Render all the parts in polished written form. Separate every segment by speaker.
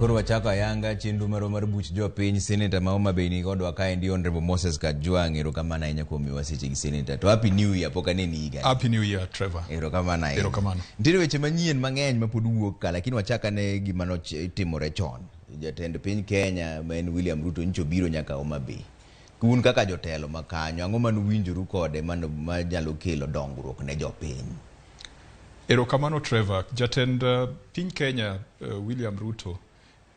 Speaker 1: Koro wachako ayanga chenro marwa mar buch jopiny. Senator ma Homa Bay ni kodwa kaendi, Honorable Moses Kajwang', erokamano ahinya kuom miyowa seche gi, Senator. To Happy New Year, pok aneni higa.
Speaker 2: Happy New Year, Trevor.
Speaker 1: Erokamano ahinya.
Speaker 2: Erokamano.
Speaker 1: Nitiere weche manyien mang'eny ma pod wuok ka, lakini wachak ane gima notimore chon. Jatend piny Kenya ma en William Ruto nyocha obiro nyaka Homa Bay. Un kaka jotelo ma kanyo, ang'o manuwinjoru kode manyalo kelo dongruok ne jopiny?
Speaker 2: Erokamano, Trevor. Jatend piny Kenya William Ruto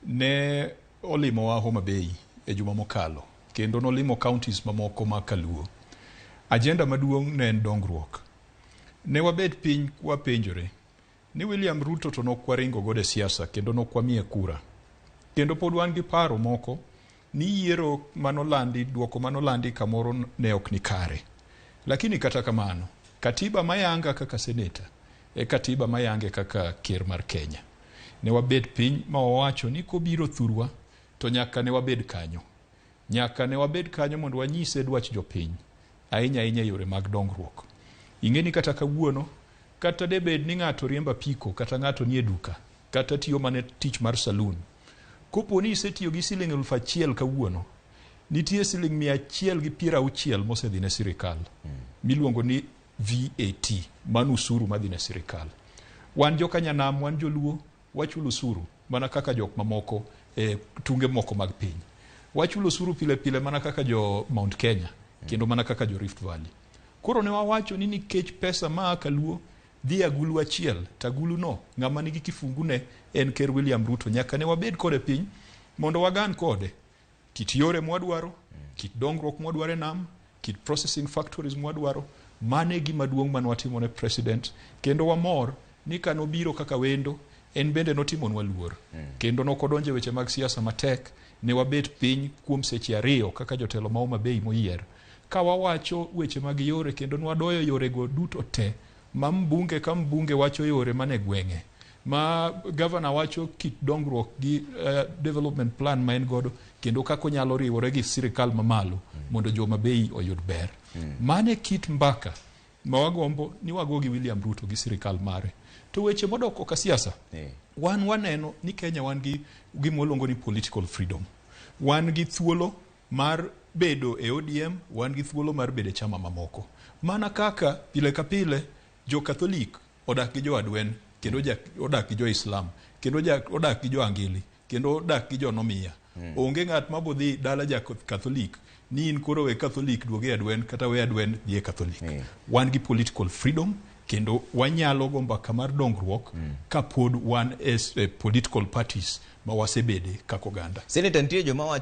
Speaker 2: ne olimowa Homa Bay e juma mokalo kendo nolimo counties mamoko ma Kaluo. Agenda maduong' ne en dongruok. Ne wabet piny wapenjore ni William Ruto to nokwaringo godo e siasa kendo nokwamiye kura. Kendo pod wan gi paro moko ni yiero manolandi, duoko manolandi kamoro ne ok ni kare. Lakini kata kamano, katiba mayanga kaka seneta e katiba mayange kaka ker mar Kenya. Ne wabet piny ma wawacho ni kobiro thurwa to nyaka ne wabed kanyo. Nyaka ne wabed kanyo mondo wanyise dwach jopiny, ahinya ahinya e yore mag dongruok. Ing'e ni kata kawuono, kata debed ni ng'ato riembo apiko, kata ng'ato nie duka, kata tiyo mana tich mar saloon. Kopo ni isetiyo gi siling 1000 kawuono, nitie siling 160 mosedhi ne sirikal miluongo ni VAT, mano usuru madhi ne sirikal. Wan joka nyanam, wan joluo, wachulo osuru mana kaka jok mamoko e tunge moko mag piny. Wachulo osuru pile pile mana kaka jo Mount Kenya kendo mana kaka jo Rift Valley. Koro ne wawacho ni nikech pesa maa kaluo dhi e agulu achiel, to agulu no ng'ama nigi kifungu ne en Ker William Ruto. Nyaka ne wabed kode piny mondo wagan kode kit yore mwadwaro, kit dongruok mwadwaro e nam, kit processing factories mwadwaro. Mano e gima duong' mane watimo ne president, kendo wamor ni kanobiro kaka wendo, en bende notimonwa luor kendo nokodonjo e weche mag siasa matek. Ne wabet piny kuom seche 2 kaka jotelo ma Homa Bay moyier ka wawacho weche mag yore, kendo nwadoyo yorego duto te ma mbunge ka mbunge wacho yore mane gweng'e, ma gavana wacho kit dongruok gi development plan ma en godo kendo kaka onyalo riwore gi sirikal mamalo mondo jo Homa Bay oyud ber. Mano e kit mbaka ma wagombo ni wago gi William Ruto gi sirikal mare. To weche modok koka siasa, wan waneno ni Kenya wan gi gima waluongo ni political freedom. Wan gi thuolo mar bedo e ODM, wan gi thuolo mar bedo e chama mamoko. Mana kaka pile ka pile jo Catholic odak gi jo Adwen, kendo odak gi jo Islam, kendo odak gi jo Angili, kendo odak gi jo Nomiya. Onge ng'at mabodhi dala ja Catholic ni in koro we Catholic duog e Adwen, kata we Adwen dhi e Catholic. Wan gi political freedom kendo wanyalo go mbaka mar dongruok kapod wan as political parties ma wasebede kaka oganda.
Speaker 1: Senator, nitie joma wacho